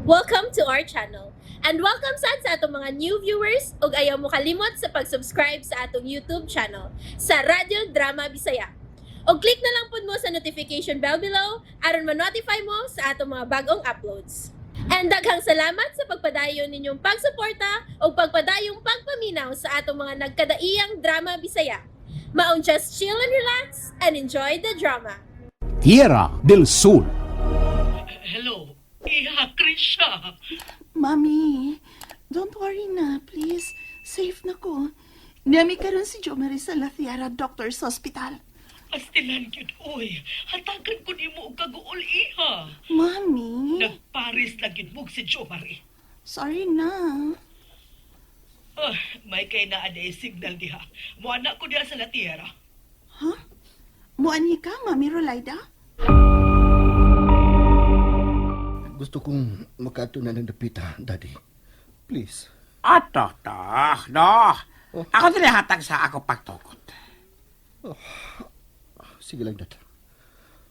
Welcome to our channel. And welcome sad sa atong mga new viewers ug ayaw mo kalimot sa pag-subscribe sa atong YouTube channel sa Radyo Drama Bisaya. Og click na lang pud mo sa notification bell below aron ma-notify mo sa atong mga bagong uploads. And daghang salamat sa pagpadayon ninyong pagsuporta ug pagpadayong pagpaminaw sa atong mga nagkadaiyang drama Bisaya. Maong just chill and relax and enjoy the drama. Tierra del Sol. Hello, Iha Krisha. Mami, don't worry na, please. Safe na ko. Nami karon si Jo Marie sa La Fiera Doctors Hospital. Astilan gyud oy. Hatagan ko nimo og kaguol iha. Mami, Nagparis na gyud mo si Jo Marie. Sorry na. Ah, may kay naa na signal diha. Moana ko diha sa La Tierra. Huh? Muanhi ka, Mami Rolaida? Gusto kong makato na ng dapita, Daddy. Please. Ato, to, no. Ako dili hatag sa ako pagtukod. Sige lang, Dad.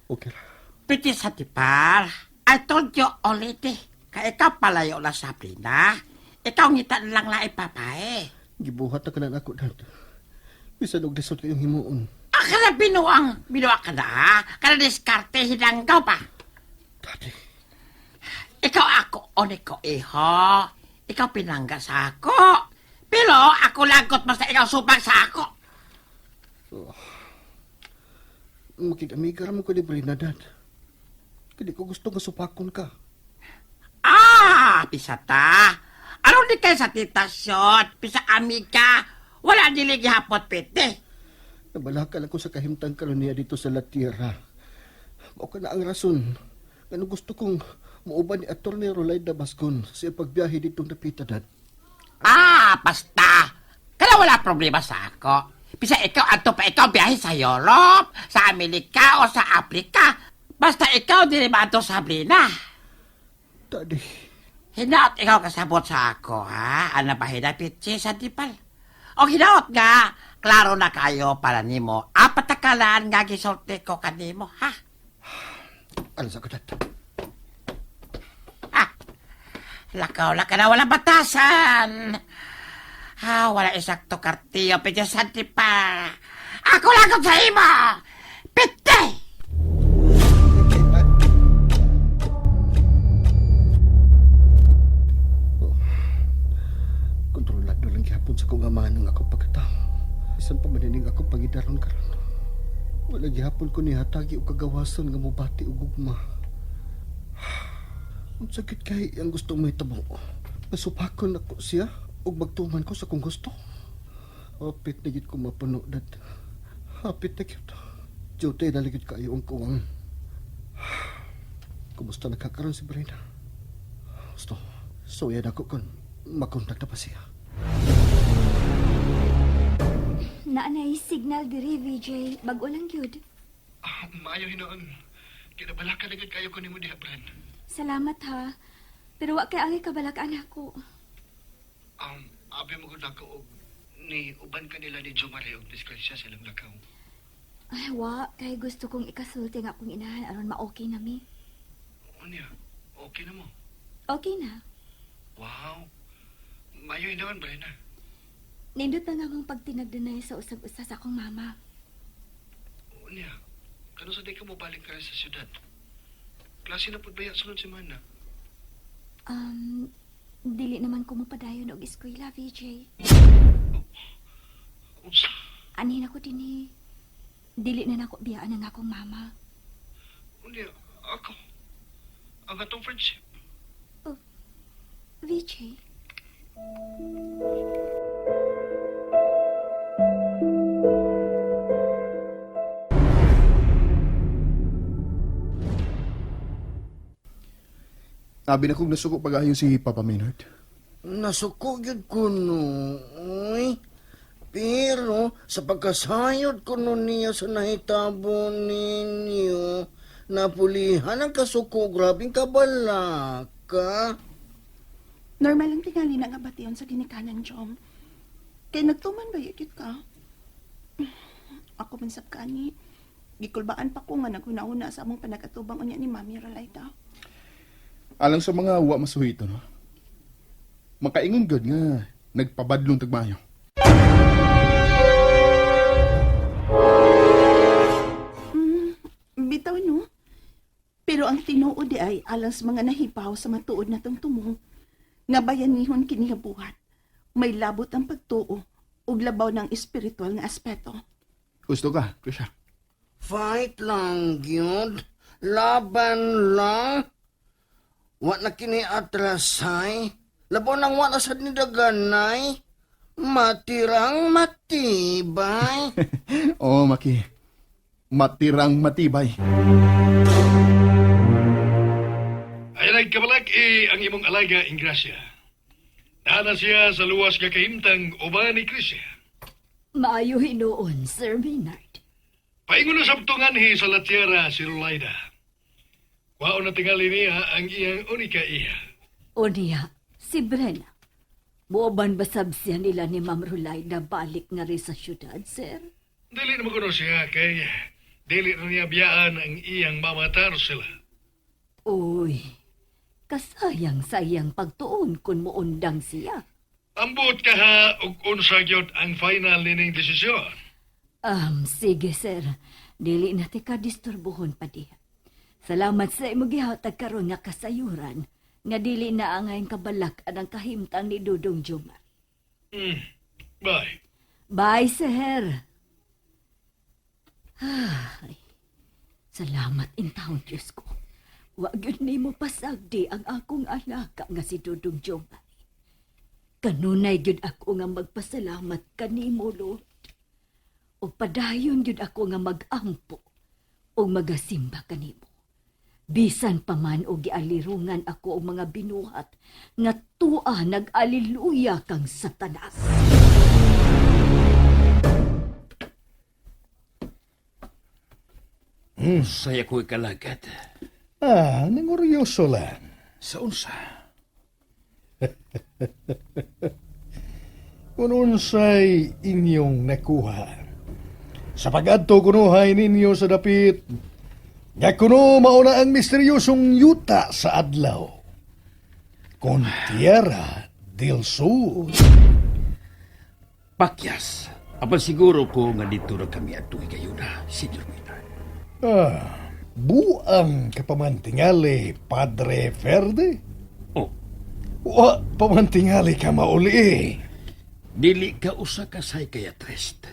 Okay ra. Piti sa tipar, I told you already. Ka ikaw palayo na sa Sabrina. Ikaw ngita na lang lain papae. Gibuhat na ka na ako, Dad. Bisan og lisod kayong himuon. Ah, kana binuang, binuang ka na, ha? Kana diskarte hinanggaw pa. Daddy, Ikaw ako, oniko, iho. Ikaw pinangga sa ako. Pero ako lagot basta ikaw supag sa ako. Makig-amiga ra mo ko ni Brina, Dad. Kadi ko gusto nga supakon ka. Ah, bisa ta. Ano di kayo sa titasyon? Bisa amiga. Wala dili gihapot piti. Nabalaka lang ko sa kahimtang karon niya dito sa La Tierra. Mao ka na ang rason. Ngano gusto kong muuban ni Atty. Rolaida Bascon sa iyang pagbiyahe ditong dapita, Dad. Ah, basta. Kaya wala problema sa ako. Bisa ikaw ato pa ikaw biyahe sa Europe, sa Amerika o sa Afrika. Basta ikaw dili maadto sa Sabrina. Daddy, Hinaot ikaw kasabot sa ako, ha? Ano ba hinapit sa dipal? O hinaot nga, klaro na kayo para nimo. Apatakalan nga gisulti ko kanimo, ha? Alas ako, Dad. Ah, lakaw laka na walang batasan. Ah, wala isakto kartiyo, pwede sa pa. Ako lagot sa imo! Pite! Kontrolado lang gihapon sa kong amahan ang akong pagkatao. Isan pa man ining akong pangidaron karon. Wala gihapon ko nihatagi og kagawasan nga mobati og gugma. Unsa gid kay ang gustong mahitabo? Nasupakon ako siya ug magtuman ko sa kong gusto. Hapit na gid ko mapuno, Dad. Hapit na gid. Duty na gid kayo ang kuwang. Kumusta nagkakaroon si Brina? Gusto, so yan ako kung makontak na pa siya. Naanay signal diri, VJ. Bag-o lang gyud. Maayo hinoon. Kinabalaka na gid kayo ko nimo diha, Bren. Salamat ha. Pero wa kay angay kabalakaan ako. Abi mo gud ako og ni uban kanila ni Jo Marie og disgrasya sa ilang lakaw. Ay, wa kay gusto kong ikasulti nga akong inahan aron ma-okay na mi. Unya, okay na mo. Okay na. Wow. Maayo hinoon, Brena. Nindot na nga mong pagtinagdanay sa usag-usa sa akong mama. Unya, kano sa di ka mobalik ka rin sa syudad? Klase na pud baya sunod semana. Dili naman ko mopadayon og eskwela, VJ. Unsa? Anhin ako dinhi. Dili na nako biyaan ang akong mama. Unya, ako. Ang atong friendship. VJ. Abi na kong nasuko pag-ayo si Papa Maynard. Nasuko gyud ko no. Uy. Pero sa pagkasayod ko no niya sa nahitabo ninyo, napulihan ang kasuko, grabing kabalaka. Normal lang tingali na nga bation sa ginikanan, Jom. Kay nagtuman ba yun ka? Ako man sab kani. Gikulbaan pa ko nga naghuna-huna sa among panagatubang unya ni Mami Rolaida. Alang sa mga wa masuhito, no? Makaingon gud nga nagpabadlong tagmayo. Bitaw no. Pero ang tinuod di ay alang sa mga nahibaw sa matuod na tumo. Nga bayanihon kini nga buhat. May labot ang pagtuo ug labaw ng espiritual nga aspeto. Gusto ka, Krisha? Fight lang gyud. Laban lang. Wa na kini atrasay. Labaw nang wa na sad ni daganay. Matirang matibay. Oo, Maki. Matirang matibay. Ay nagkabalak eh, ang imong alaga Ingrasya. Nana siya sa luwas nga kahimtang uban ni Krisya. Maayo hinuon, Sir Maynard. Paingon na sabtungan hi sa Latiera si Rolaida. Kwaon na tingali niya ang iyang unika iha. O niya, si Brenna. Muoban ba sab siya nila ni Ma'am Rulaida balik nga rin sa syudad, sir? Dili na makuno siya kay dili na niya biyaan ang iyang mama Tarsila. Uy, kasayang-sayang pagtuon kung muundang siya. Ambot ka ha og unsa gyud ang final nining desisyon. Sige, sir. Dili na ti ka disturbuhon pa diha. Salamat sa imong gihatag karon nga kasayuran nga dili na angay kabalak anang kahimtang ni Dudong Jomar. Bye. Bye, sir. Ay, salamat in taon, Diyos ko. Wa gyud nimo pasagdi ang akong alaga nga si Dudong Jomar. Kanunay gyud ako nga magpasalamat kanimo, Lord. O padayon gyud ako nga mag-ampo o magasimba kanimo. Bisan pa man og gialirungan ako og mga binuhat nga tua nag-aliluya kang Satanas. Saya ko ikalagat. Ah, nanguryoso lang. Sa unsa? Kung unsay inyong nakuha. Sa pag-adto kunuhay ninyo sa dapit, nga kuno mauna ang misteryosong yuta sa adlaw. Kon tierra del sur. Pakyas. Apan siguro ko nga dito ra kami adto gayuna, Senior Maynard. Ah, buang kapamantingali, Padre Verde. Oh, Wa pamantingali ka mauli eh. dili ka usa ka psychiatrist.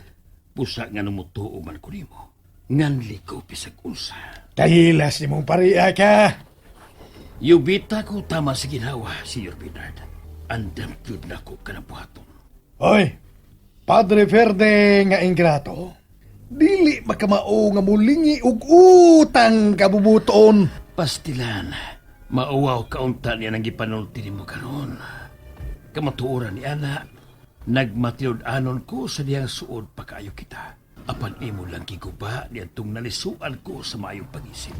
Pusa nga numutuo man ko nimo. Nganli ko bisag unsa. Kahilas ni mong pariya ka. Yubita ko tama sa ginawa, Senior Maynard. Andam gyud nako kanang buhaton. Hoy, Padre Verde nga ingrato. Dili makamao nga mulingi og utang kabubuton. Pastilan, mauwaw kaunta niya nang gipanulti nimo karon. Kamatuoran ni ana, nagmatinud-anon ko sa diyang suod pakaayo kita. Apan imo lang giguba niadtong nalisuan ko sa maayong pag-isip.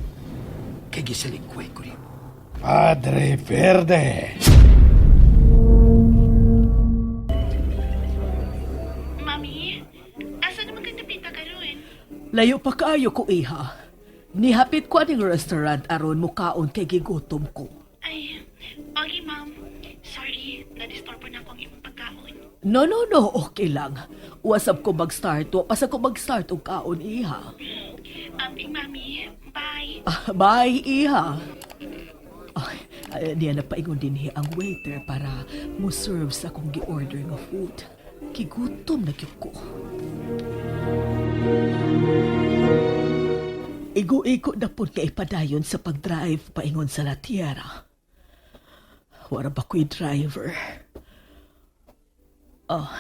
Kay gisalikway ko nimo. Padre Verde. Mami, asa naman ka napita karon? Layo pa kaayo ko, iha. Nihapit ko aning restaurant aron mukaon kay gigutom ko. Ay, okay ma'am. Sorry, na-disturbo na akong imong pagkaon. No, no, no, okay lang. Wasap ko mag-start, wa pa sa ko mag-start og kaon, iha. Amping mami, bye. Ah, bye, iha. Ay, ay, niya na paingon din hi ang waiter para mo serve sa akong gi-order nga food. Kigutom na gyud ko. Igo-igo na pud kay padayon sa pag-drive paingon sa La Tierra. Wara ba ko'y driver? Oh,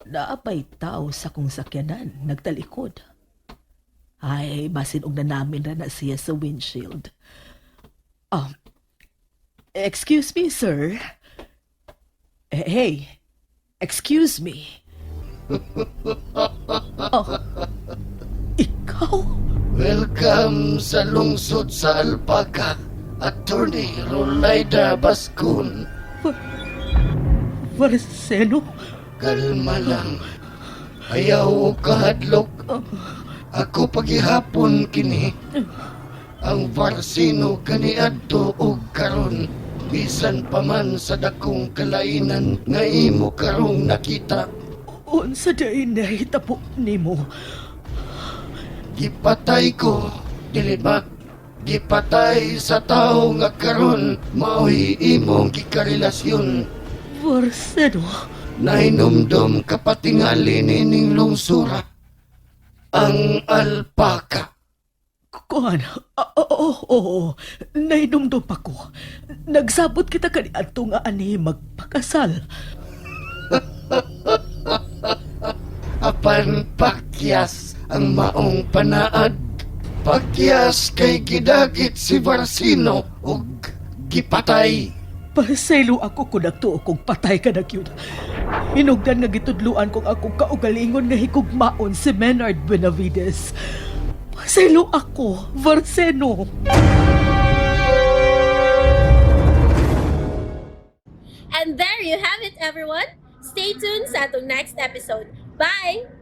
naapay tao sa kong sakyanan, nagtalikod. Ay, basin og na namin na na siya sa windshield. Um, excuse me, sir. Eh, hey, excuse me. Oh, ikaw? Welcome sa lungsod sa Alpaca, Attorney Rolaida Bascon. Marcelo? Kalma lang. Ayaw og kahadlok. Ako pagihapon kini. Ang varsino kaniadto og karon bisan pa man sa dakong kalainan nga imo karong nakita. Unsa day nahitabo nimo? Gipatay ko, dili ba? Gipatay sa tao nga karon mao'y imong gikarelasyon. Barceno. Nahinumdum kapatingali nining lungsura. Ang alpaka. Kuan, oo, oo, nahinumdum pa ko. Nagsabot kita kaniadto nga ani magpakasal. Apan pakyas ang maong panaad. Pakyas kay gidagit si Barsino ug gipatay. Pasaylo ako kung nagtuo kong patay ka na gyud. Hinugdan nga gitudluan kong akong kaugalingon nga higugmaon si Menard Benavides. Pasaylo ako, Varseno. And there you have it, everyone. Stay tuned sa atong next episode. Bye!